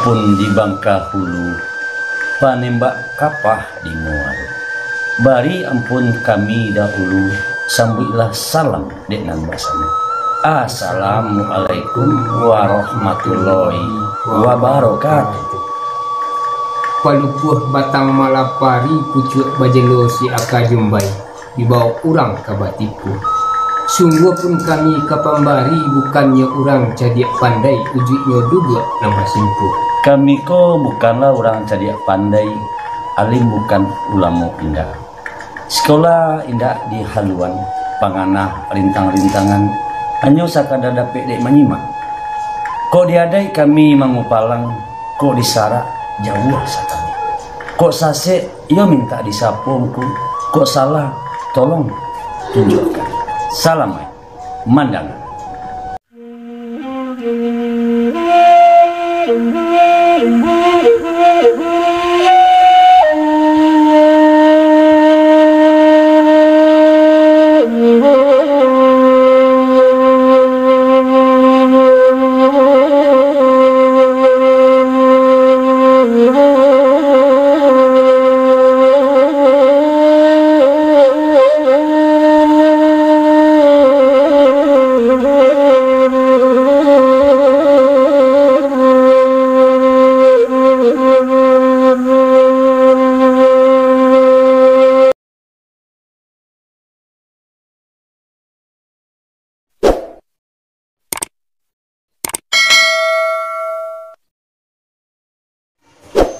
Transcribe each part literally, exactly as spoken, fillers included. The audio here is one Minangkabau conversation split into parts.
Pun di Bangkahulu, panembak kapah di Muaro. Bari ampun kami dahulu, sambuiklah salam dek nan basamo. Assalamualaikum warahmatullahi wabarakatuh. Palupuah batang malapari, pucuak bajelo si aka jumbai, dibaok urang ka batikuah. Sungguahpun kami ka pambari, bukannyo urang cadiak pandai, ujuiknyo duduak nan basimpuah. Kami ko bukanlah urang cadiak pandai, alim bukan, ulamo indak. Sikola indak di haluan, panganah rintang-rintangan, hanyo sakadar dapek dek manyimak. Kok di adaik kami mangupalang, kok di sarak jauah sakali. Kok sasek, iyo mintak disapo ngku, kok salah, tolong tunjuakkan. Salamaik mandanga.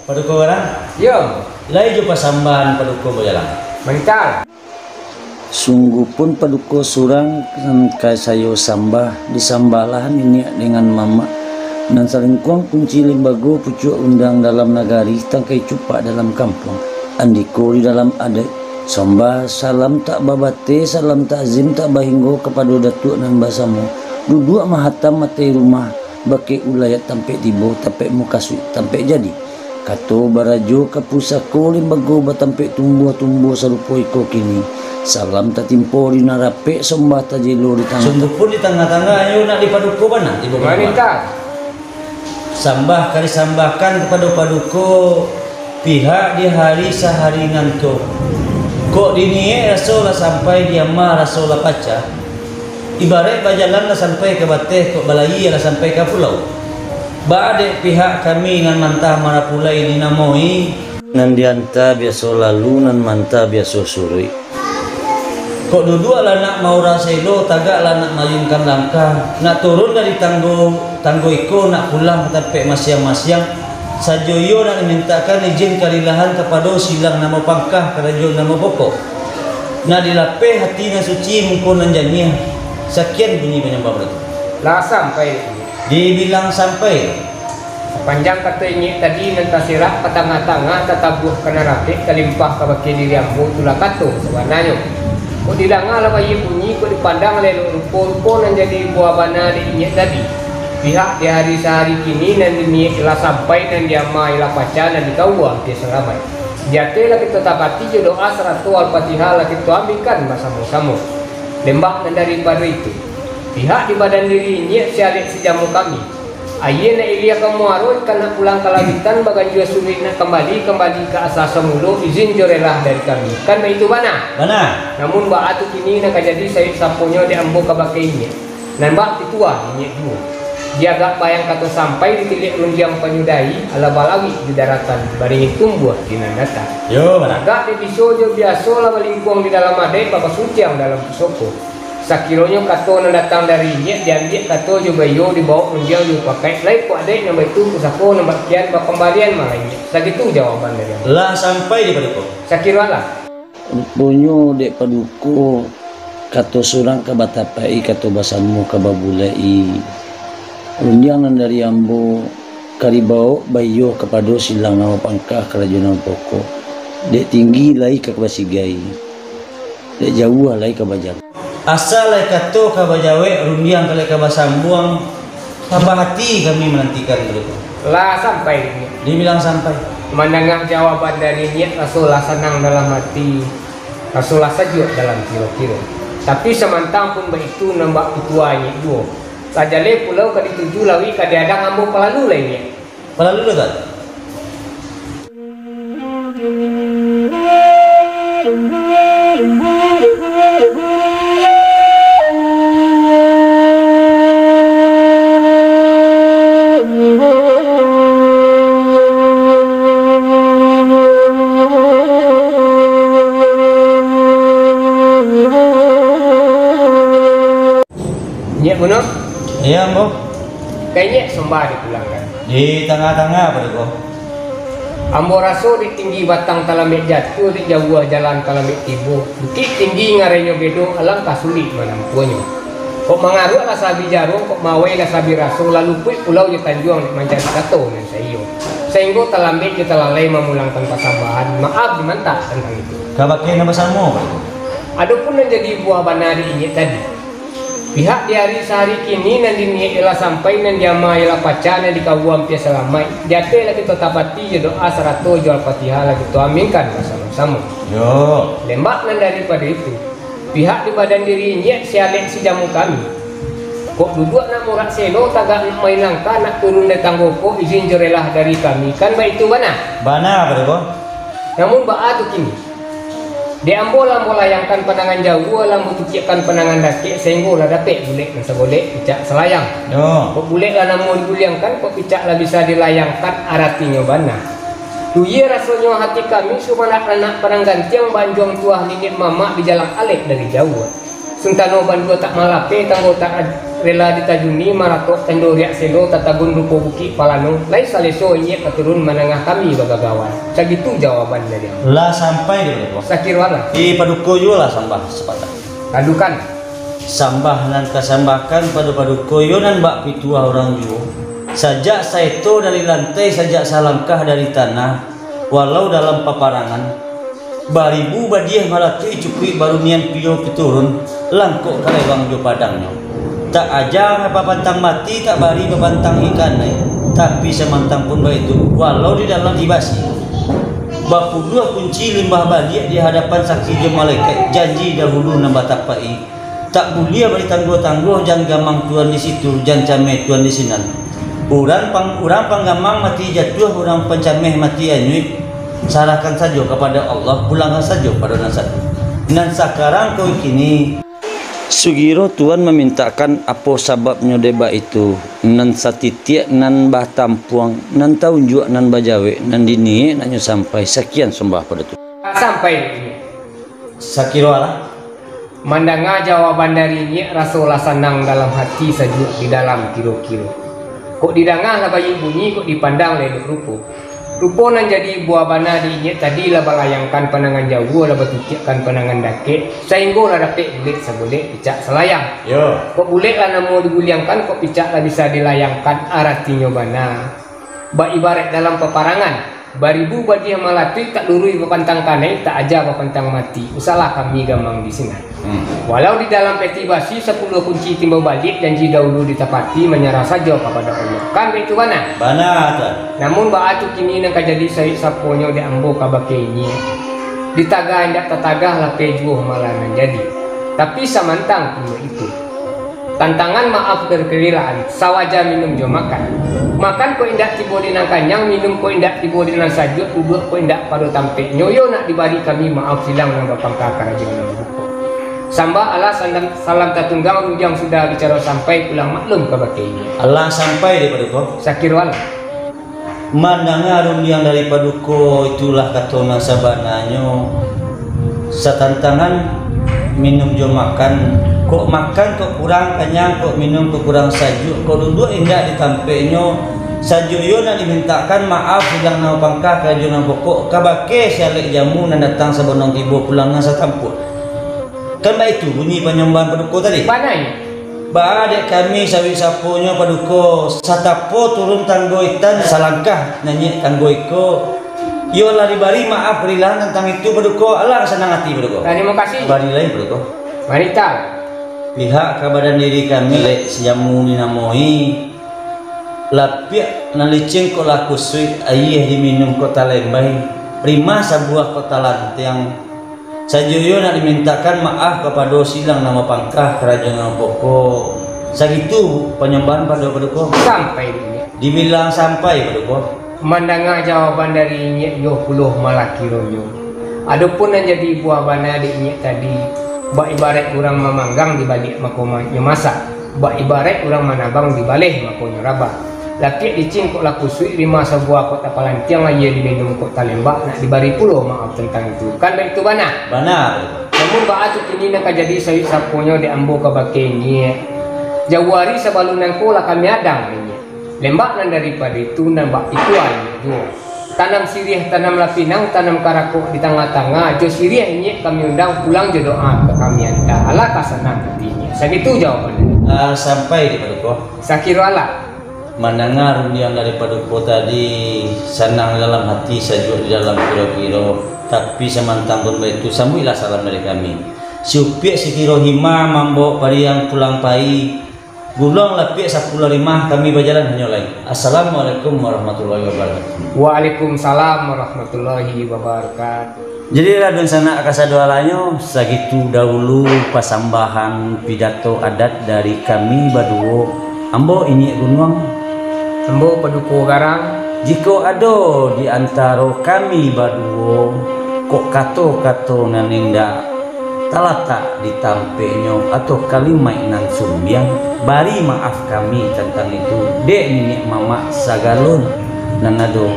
Paduko barang? Iyo. Lai jo pasambahan paduko bajalang. Mantap. Sungguahpun paduko surang nan ka sayo sambah, disambahlah niniak dengan mamak, nan salingkuang kunci limbago, pucuak undang dalam nagari, tangkai cupak dalam kampuang, andiko di dalam adaik. Sambah salam tak babateh, salam takzim tak bahinggo kapado datuak nan basamo. Duduak mahatam ateh rumah, bakeh ulayat tampek tibo, tampek mukasuik tampek jadi. Kato barajo ka pusako, limbago batampek tumbuah, tumbuah sarupo iko kini. Salam tatimpo di nan rapek, sambah tajelo di tangah. Sungguahpun di tangah-tangah, ayo nak di paduko bana tibo. Mantap. Sambah ka disambahkan kapado paduko, pihak di hari sahari nganto. Kok diniek raso lah sampai, diamah raso lah pacah. Ibaraik bajalan lah sampai ka bateh, kok balayia lah sampai ka pulau. Baa dek pihak kami nan mantah marapulai dinamoi. Nan dianta biaso lalu, nan mantah biaso suruik. Kok duduak lah nak maurang selo, tagak lah nak mayunkan langkah, nak turun dari tanggo, tanggo iko nak pulang ka tampek masiang-masiang, sajo iyo nak dimintakkan izin kalilahan kapado silang nan bapangka karajo nan bapokok. Nak dilapeh hati nan suci, muko nan janiah, sakian bunyi panyambah barato. Lah sampai. Dibilang sampai. Sapanjang kato inyiak tadi nan tasirak ka tangah-tangah, tatabuah ka nan rapek, talimpah kabake diri ambo, itulah kato sabananyo. Kok didanga lah baiak bunyi, kok dipandang lah elok rupo, rupo nan jadi buah bana dek inyiak tadi. Pihak di hari sahari kini nan diniak lah sampai, nan diama lah pacah, nan dikaua lah salamaik. Di ateh lah kito tapati jo doa sarato Al-Fatihah lah kito ambikan basamo-samo. Dek nan daripado itu, pihak di badan diri inyiak si alek si jamo kami, aia nak iliah ka muaro, ikan nak pulang ka lauitan, baganjua suruik nak kambali, kambali ka asa samulo, izin jo rela dari kami. Kan baitu bana? Bana. Namun baa tu kini nan ka jadi, saik saponyo dek ambo kabake inyiak, nan bak pituah inyiak juo. Di agak bayang kato sampai, ditiliak rundiang panyudahi, alah balawik di daratan, baringin tumbuah di nan data. Yo, bana. Agak dek biso jo biaso, lah balingkuang di dalam adaik, babasunciang dalam pusoko. Sakironyo kato nan datang dari inyiak diambiak kato jo baiyo, dibawok rundiang jo pakaik, lai kok adaik nan baitu, pusako nan bak kian, bakambalian malah inyiak. Sagitu jawaban dari ambo. Lah sampai di paduko? Sakiro alah. Ruponyo dek paduko, kato surang ka batapaik-i, kato basamo ka babulek-i. Rundiang nan dari ambo ka dibawok baiyo kapado silang nan bapangka karajo nan bapokok. Dek tinggi lai ka basigai, dek jauah lai ka bajalan. Asa lai kato ka bajawek, rundiang ka lai ka basambuang, tabah ati kami manantikan tu. Lah sampai. Dibilang sampai. Mandanga jawaban dari inyiak, raso lah sanang dalam ati, raso lah sajuak dalam kiro-kiro. Tapi samantang pun baitu, nan bak pituah inyiak juo, lah jaleh pulau ka dituju, lawik ka diadang, ambo palalu lai inyiak. Balalu lo, Tuan. Inyiak bunuh? Iyo, Ambo. Ka inyiak sambah dipulangkan. Di tangah-tangah, Paduko. Ambo raso dek tinggi batang talambek jatuah, dek jauah jalan talambek tibo. Bukik tinggi ngarainyo bedo, alangkah sulik manampuahnyo. Kok mangaruak lah sabi jaruang, kok mawai lah sabi raso, lah lupuik pulau jo tanjuang dek mancari kato nan saiyo. Sainggo talambek jo talalai mamulangkan pasambahan, maaf dimantak tantang itu. Kabake nan basamo, Paduko. Adopun nan jadi buah bana dek inyiak tadi, pihak di ari sahari kini nan diniaik iyo lah sampai, nan diama iyo lah pacah, nan dikawua ampia salamaik, di ateh lah kito tapati jo doa sarato jo Al-Fatihah lah kito aminkan basamo-samo. Yo. Lembak nan daripado itu, pihak di badan diri inyiak si alek si jamu kami. Kok duduak nak murak selo, tagak nak main langkah, nak turun dari tanggo ko, izin jo relah dari kami, kan baitu bana? Bana, Paduko. Namun baa tu kini? Dek ambo lah ambo layangkan pandangan jauah, lah ambo tukiakkan pandangan dakek, sainggo lah dapek bulek nan sagolek, picak salayang. Yo. Kok bulek lah namo diguliangkan, kok picak lah bisa dilayangkan, aratinyo bana. Tuyie rasonyo hati kami, sumanak ranak padang gantiang, banjuang tuah niniak mamak, dijalang alek dari jauah. Suntano bandua tak malapeh, tanggo tak rela ditajuni, maratok tando riak selo, tatagun rupo bukik palano, lai saleso inyiak ka turun manangah kami bagagawan. Sagitu jawaban dari ambo. Lah sampai di Paduko? Sakiro alah. Di Paduko juo lah sambah sapatah. Adukan. Sambah nan kasambahkan pado Paduko, iyo nan bak pituah urang juo. Sajak saeto dari lantai, sajak salangkah dari tanah, walau dalam paparangan, baribu badiah malatuih cukuik barunian piyo piturun, langkok kalewang jo padangnyo. Tak aja bapantang mati, tak bari bapantang ikan ai, tapi samantang pun baitu, walau di dalam ti basi, bapuluah kunci limbah baliak di hadapan saksi jo malaikat, janji dahulu nan batapaik. Tak buliah bari tangguah-tangguah, jan gamang tuan di situ, jan cameh tuan di sinan. Urang pang-, urang panggamang mati jatuah, urang pancameh mati anyuik, sarahkan sajo kapado Allah, pulangkan sajo pado nan satu. Nan sakarang ko kini. Sugiro tuan mamintakan, apo sababnyo dek baitu, nan satitiak nan batampuang, nan taunjuak nan bajawek, nan diniaik naknyo sampai, sakian sambah pado tuan. Sampai. Sakiro alah. Mandanga jawaban dari inyiak, raso lah sanang dalam hati, sajuak di dalam kiro-kiro. Kok didanga lah bayik bunyi, kok dipandang lah elok rupo. Rupo nan jadi buah bana di inyiak tadi lah balayangkan pandangan jauah, lah batukiakkan pandangan dakek, sainggo lah dapek bulek sagolek picak salayang. Yo. Kok bulek lah namo diguliangkan, kok picak lah bisa dilayangkan, aratinyo bana. Baibarat dalam paparangan, baribu badiah malatuih, tak luruih bapantang kanai, tak aja bapantang mati. Usahlah kami gamang di sinan. Hmm. Walau di dalam peti basi, sapuluah kunci timbau baliak, janji dahulu ditapati, manyarah sajo kapado Allah. Kan baitu bana? Bana, Tuan. Namun baa tu kini nan ka jadi, sarik saponyo dek ambo kabake inyiak. Ditagah indak tatagah, lapeh juo malah nan jadi. Tapi samantang pun baitu. Tantangan maaf dari karilaan, sawaja minum jo makan. Makan kok indak tibo di nan kanyang, minum kok indak tibo di nan sajuak, duduak kok indak pado tampeknyo, yo nak dibari kami maaf silang nan bapangka karajo nan babuko. Sambah alah salam, salam tatunggang, rundiang sudah bicaro sampai, pulang maklum kabake inyiak. Alah sampai di Paduko? Sakiro alah. Mandanga rundiang dari Paduko, itulah kato nan sabananyo. Satantangan minum jo makan, kok makan kok kurang kanyang, kok minum kok kurang sajuak, kok duduak indak di tampeknyo, sajo iyo nak dimintakan maaf, silang nan bapangka karajo nan bapokok, kabake si alek jamu nan datang sabonong tibo, pulang nan satampuak. Kan baitu bunyi panyambahan Paduko tadi? Bana inyo. Baa dek kami sarik saponyo Paduko, satapo turun tanggo itan, salangkah naiak tanggo iko. Iyo lah dibari maaf karilaan tantang itu Paduko, alah sanang ati Paduko. Tarimo kasih. Bari lai Paduko. Mari tah. Pihak ka badan diri kami, lek sijamu dinamoi, lapiak nan licin kok lah kusuik, ayie diminum kok talembai, rimah sabuah kok talantiang. Sajo iyo nak dimintakan maaf kapado silang nan bapangka karajo nan bapokok. Sagitu panyambahan pado Paduko. Sampai di inyiak. Dibilang sampai, Paduko. Mandanga jawaban dari inyiak, iyo pulo malah kironyo. Adopun nan jadi buah bana dek inyiak tadi, bak ibaraik urang mamanggang di baliak mako ma-, nyo masak, bak ibaraik urang manabang di baleh mako nyo rabah. Lapiak licin kok lah kusuik, rima sabuah kok tapalantiang, aia diminum kok talembak, nak dibari pulo maaf tantang itu. Kan baitu bana? Bana. Namun baa tu kini nan ka jadi, sawik saponyo dek ambo kabake inyiak. Jauah ari sabalun nangko lah kami adang, inyiak. Lembak nan daripado itu nan bak pituah inyiak juo. Tanam siriah, tanamlah pinang, tanam karakok di tangah-tangah, jo siriah inyiak kami undang, pulang jo doa ka kami anta. Alangkah sanang hati inyiak. Sagitu jawaban. Ah, sampai di Paduko. Sakiro alah. Mandanga rundiang dari Paduko tadi, sanang di dalam hati, sajuak di dalam kiro-kiro. Tapi samantang pun baitu, sambuiklah salam dari kami. Siupiak sikiro hima mambawok pariang pulang pai, guluang lapiak sapuluah rimah, kami bajalan hanyo lai. Assalamualaikum warahmatullahi wabarakatuh. Waalaikumsalam warahmatullahi wabarakatuh. Jadilah dunsanak kasadoalahnyo, sagitu dahulu pasambahan pidato adat dari kami baduo, ambo Inyiak Gunuang. Ambo Paduko Garang. Jikok ado di antaro kami baduo, kok kato-kato nan indak talatak di tampeknyo, atau kalimaik nan sumbiang, bari maaf kami tantang itu, dek niniak mamak sagalo nan ado,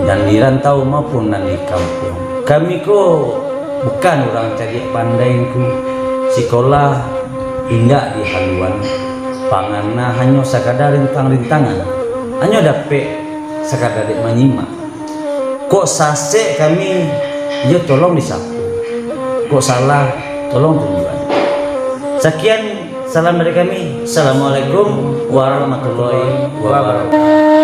nan di rantau maupun nan di kampuang. Kami ko bukan urang cadiak pandai, Ngku. Sikolah indak di haluan, pangana hanyo sakadar rintang-rintangan, hanyo dapek sakadar dek manyimak. Kok sasek kami, yo tolong disapo. Kok salah, tolong tunjuakan. Sakian salam dari kami. Assalamualaikum warahmatullahi wabarakatuh.